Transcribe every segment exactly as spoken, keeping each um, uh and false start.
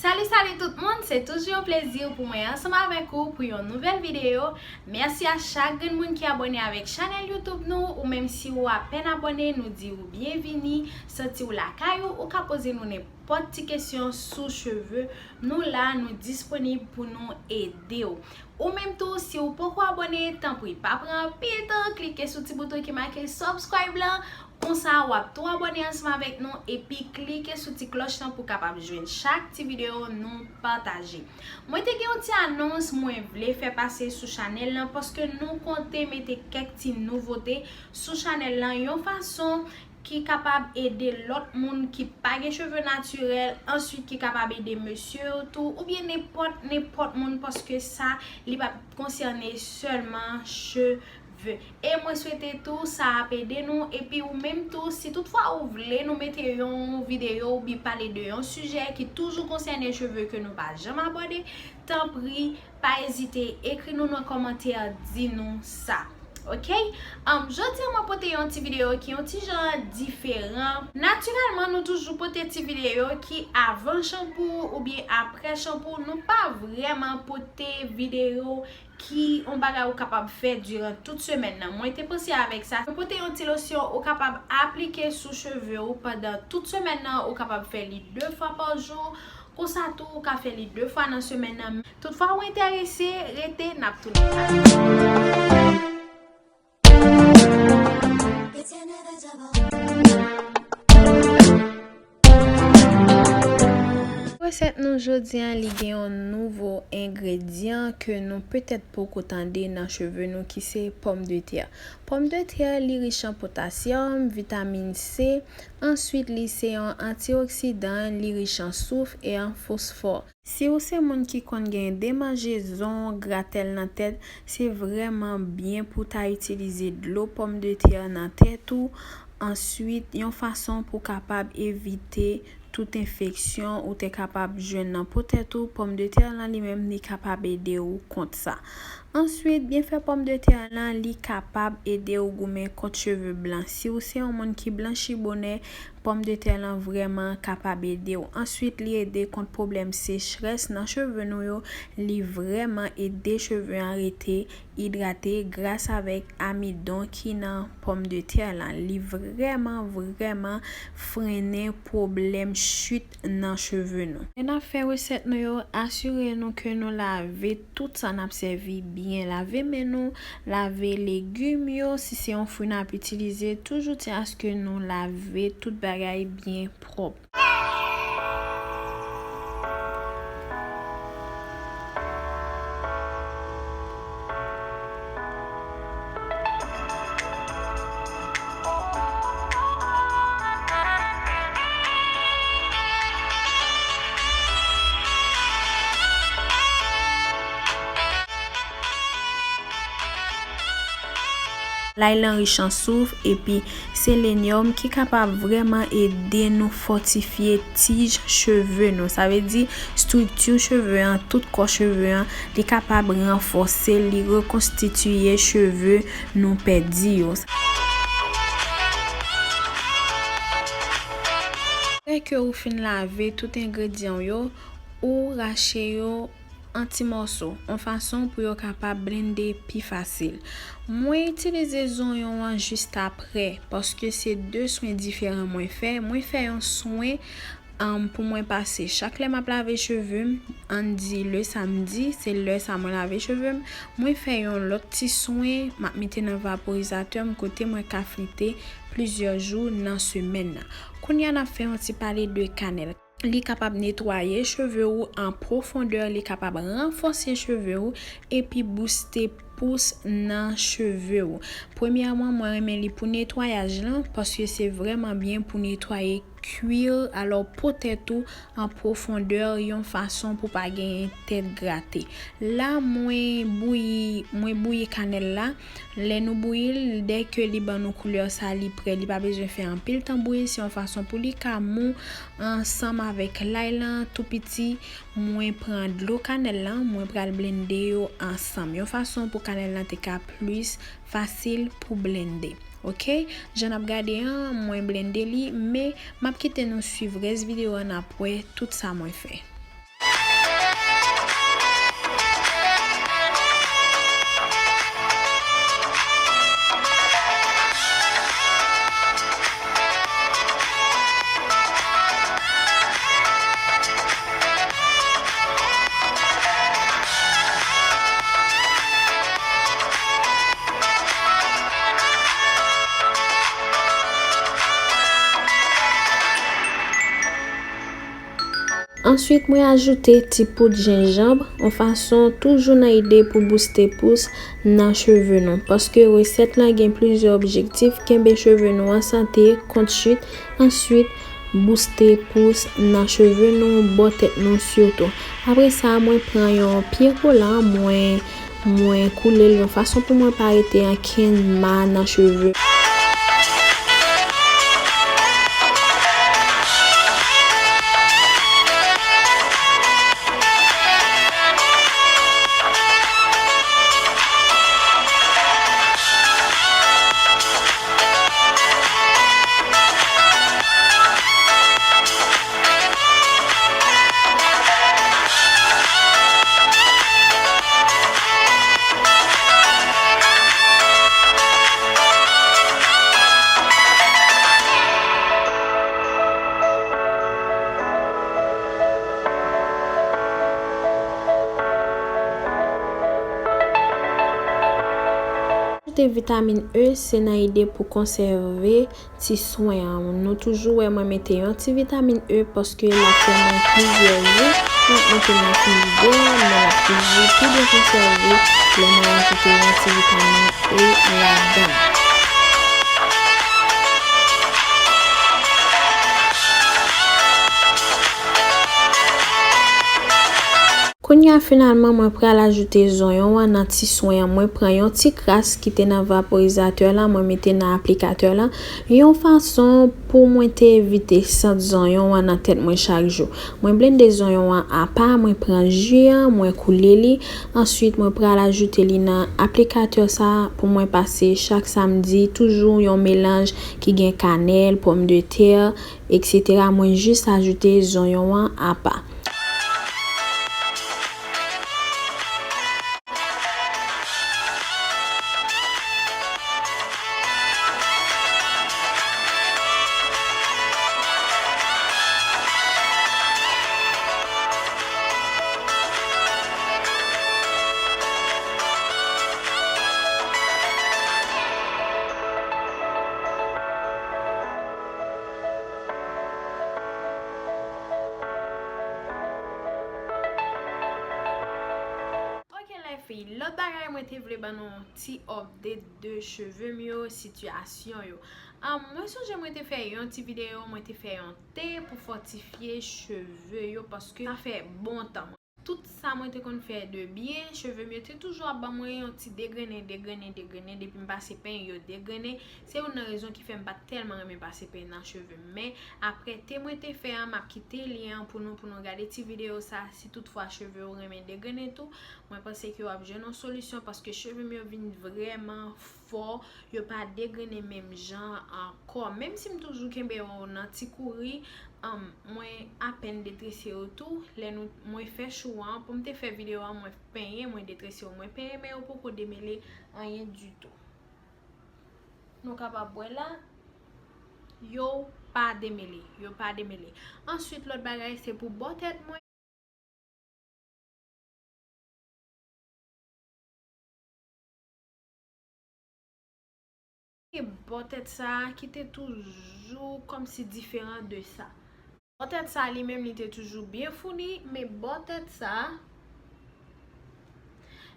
Salut, salut tout moun, se toujou yon plezi pou mwen ansanm avèk ou pou yon nouvèl videyo. Mèsi a chak grenn moun ki abòne avèk chanèl YouTube nou, ou menm si ou apèn abòne, nou di ou byenvini, santi w lakay ou, ou ka poze nou nenpòt ti kesyon sou cheve, nou la, nou disponib pou nou ede w. Ou menm tou, si w poko abòne, tanpri pa pran anpil tan, klike sou ti bouton ki make subscribe lan, konsa w ap tou abòne ansanm avèk nou, epi klike sou ti klòch lan pou w kapab jwenn chak ti videyo nou pataje. Mwen te gen yon ti anons mwen vle fè pase sou chanèl lan, paske nou konte mete kèk ti nouvote sou chanèl lan, yon fason ki kapab ede lòt moun ki pa gen cheve natirèl, answit ki kapab ede mesye yo tou, oubyen nenpòt, nenpòt moun, paske sa, li p ap konsène sèlman cheve. E mwen swete tou sa ap ede nou, epi ou menm tou, si toutfwa ou vle nou mete yon videyo oubyen pale de yon sijè ki toujou konsène cheve ke nou pa janm abòde, tanpri, pa ezite, ekri nou nan kòmantè, di nou sa. Ok? Um, jodi a mwen pote yon ti videyo ki yon ti jan diferan. Natirèlman, nou toujou pote ti videyo ki avan chanpou oubyen apre chanpou. Nou pa vrèman pote videyo ki yon bagay ou kapab fè diran tout semèn nan. Mwen te panse avèk sa. Mwen pote yon ti losyon ou kapab aplike sou cheve ou pandan tout semèn nan. Ou kapab fè li de fwa pa jou. Konsa tou, ou ka fè li de fwa nan semèn nan. Toutfwa ou enterese, rete, n ap tounen. Resèt nou jodi a, li gen yon nouvo engredyan ke nou petèt poko tande nan cheve nou, ki se pòmdetè. Pòmdetè, li rich an potasyòm, vitamin C, answit li se yon antioksidan, li rich an souf e an fosfò. Si w se moun ki konn gen demanjezon, gratèl nan tèt, se vrèman byen pou w ta itilize dlo pòmdetè nan tèt ou. Answit, yon fason pou w kapab evite tout enfeksyon ou te kapab jwenn nan po tèt ou, pòmdetè lan li menm li kapab ede w kont sa. Answit, byenfè pòmdetè lan li kapab ede w goumen kont cheve blan. Si w se yon moun ki blanchi bonè, pòmdetè lan vrèman kapab ede w. Answit, li ede kont pwoblèm sechrès nan cheve nou yo. Li vrèman ede cheve an rete idrate gras avèk amidon ki nan pòmdetè lan. Li vrèman, vrèman frennen pwoblèm chit nan cheve nou. Lè n ap fè resèt nou yo, asire nou ke nou lave tout sa n ap sèvi byen. Lave men nou, lave legim yo, si se yon fwi n ap itilize, toujou tyen aske nou lave tout bagay byen pwòp. Lay lan rich an souf epi selenyòm ki kapab vrèman ede nou fòtifye tij cheve nou. Sa vle di estrikti cheve an, tout kò cheve an, li kapab ranfòse, li rekonstitiye cheve nou pèdi yo. Apre ke ou fin lave tout engredyan w yo, ou rache yo an ti mòso, yon fason pou yo kapab blende pi fasil. Mwen itilize zonyon an jis apre, paske se de swen diferan mwen fè. Mwen fè yon swen, um, pou mwen pase. Chak lè m ap lave cheve m, ann di le samdi, se lè sa mwen lave cheve m, mwen fè yon lòt ti swen, m ap mete nan vaporizatè m, kote mwen ka flite plizyè jou nan semèn nan. Kounye a, n ap fè yon ti pale de kanèl. Li kapab netwaye cheve ou an pwofondè, li kapab ranfòse cheve ou epi bouste pous nan cheve ou. Premyèman, mwen renmen li pou netwayaj lan, paske se vrèman byen pou netwaye kwir, alò po tèt ou an pwofondè, yon fason pou pa genyen tèt grate. La, mwen bouyi, mwen bouyi kanèl la. Lè nou bouyi l, dèke li ban nou koulè sa, li prè, li pa bezwen fè anpil tan bouyi, se yon fason pou li ka mou ansanm avèk lay lan. Tou piti, mwen pran dlo kanèl lan, mwen pral blende yo ansanm. Yon fason pou kanèl lan te ka plis fasil pou blende. Ok? Jan n ap gade an, mwen blende li, men m ap kite nou swiv rès videyo an, n ap wè tout sa mwen fè. Answit, mwen ajoute ti poud jenjanm, yon fason toujou nan ide pou bouste pous nan cheve nou. Paske resèt lan gen plizyè objektif, kenbe cheve nou an sante kont chit, answit, bouste pous nan cheve nou, bò tèt nou sitou. Apre sa, mwen pran yon pye kolan, mwen, mwen koule l yon fason pou mwen pa rete ankenn ma nan cheve. Ajoute vitamin E, se nan ide pou konsève ti swen an. Nou toujou wè mwen mete yon ti vitamin E paske l ap fè mwen plizyè jou. Mwen ap mete l nan frijidè, mwen ap toujou pi byen konsève lè mwen ajoute yon ti vitamin E ladan. Kounye a, finalman, mwen pral ajoute zonyon an nan ti swen an. Mwen pran yon ti kras ki te nan vaporizatè la, mwen mete nan aplikatè la. Yon fason pou mwen te evite sant zonyon an nan tèt mwen chak jou. Mwen blende zonyon an apa, mwen pran ji an, mwen koule li. Answit, mwen pral ajoute li nan aplikatè sa pou mwen pase chak samdi, toujou yon melanj ki gen kanèl, pòmdetè, etsetera. Mwen jis ajoute zonyon an apa. Ok, lèfi, lòt bagay mwen te vle ban nou yon ti update de cheve m yo, sitiyasyon yo. Ahn, mwen sonje mwen te fè yon ti videyo, mwen te fè yon te pou fòtifye cheve yo, paske sa fè bon tan. Tout sa mwen te konn fè de byen, cheve m yo te toujou ap ban mwen yon ti degrennen, degrennen, degrennen. Depi m pase peny, yo degrennen. Se youn nan rezon ki fè m pa t tèlman renmen pase peny nan cheve m. Men, apre te mwen te fè an, m ap kite li an pou nou, pou nou gade ti videyo sa. Si toutfwa cheve w renmen degrennen tou, mwen panse ke w ap jwenn yon solisyon, paske cheve m yo vin vrèman fò, yo pa degrennen menm jan ankò. Menm si m toujou kenbe yo nan ti kouri, um, mwen apèn detrese yo tou. Lè nou, mwen fè chou an, pou m te fè videyo an, mwen penyen, mwen detrese yo, mwen penyen, men yo poko demele anyen ditou. Nou kapab wè la, yo pa demele, yo pa demele. Answit, lòt bagay, se pou bò tèt mwen. E bò tèt sa a ki te toujou kòmsi diferan de sa. Bò tèt sa a li menm li te toujou byen founi, men bò tèt sa a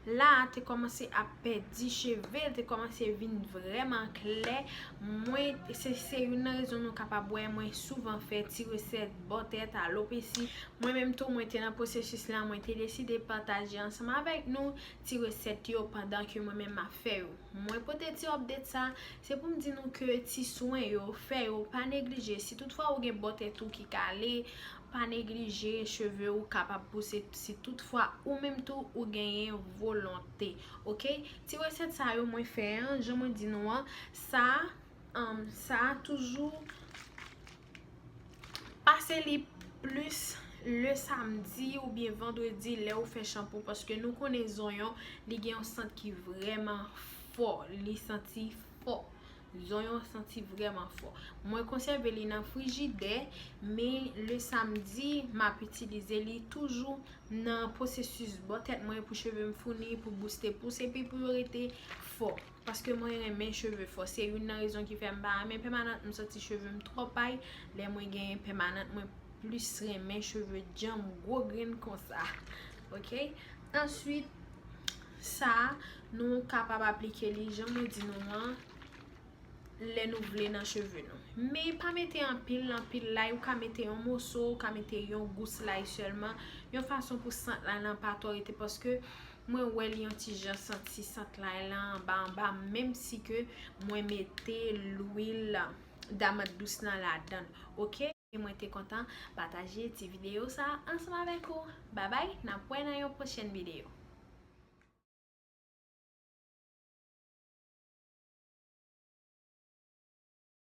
la a te kòmanse ap pèdi cheve, l te kòmanse vin vrèman klè. Mwen, se, se youn nan rezon nou kapab wè mwen souvan fè ti resèt bò tèt, alopesi. Mwen menm tou, mwen te nan pwosesis la, mwen te deside pataje ansanm avèk nou ti resèt yo pandan ke mwen menm m ap fè yo. Mwen pote ti update sa, se pou m di nou ke ti swen yo, fè yo, pa neglije. Si toutfwa ou gen bò tèt ou ki kale, pa neglije, cheve ou kapab pouse si toutfwa ou menm tou ou genyen volonte, ok? Ti resèt sa yo mwen fè an, jan mwen di nou an, sa, um, sa toujou pase li plis le samdi oubyen vandredi lè ou fè chanpou, paske nou konnen zonyon, li gen yon sant ki vrèman fò, li santi fò. Zonyon santi vrèman fò. Mwen konsève li nan frijidè, men le samdi, m ap itilize li toujou nan pwosesis bò tèt mwen pou cheve m founi, pou bouste pous, epi pou yo rete fò. Paske mwen renmen cheve fò. Se youn nan rezon ki fè m pa renmen pèmanant. M santi cheve m twò pay. Lè mwen gen pèmanant, mwen plis renmen cheve djanm gwo grenn konsa. Ok? Answit, sa, nou kapab aplike li jan mwen di nou an, lè nou vle nan cheve nou. Men pa mete anpil, anpil lay, ou ka mete yon moso, ou ka mete yon gous lay sèlman, yon fason pou sant la nan pa twò rete, paske mwen wè li yon ti jan santi sant lay la anba anba, menm si ke mwen mete lwil damant dous nan ladan l, ok? E mwen te kontan pataje ti videyo sa ansanm avèk ou. Babay, n ap wè nan yon pwochèn videyo.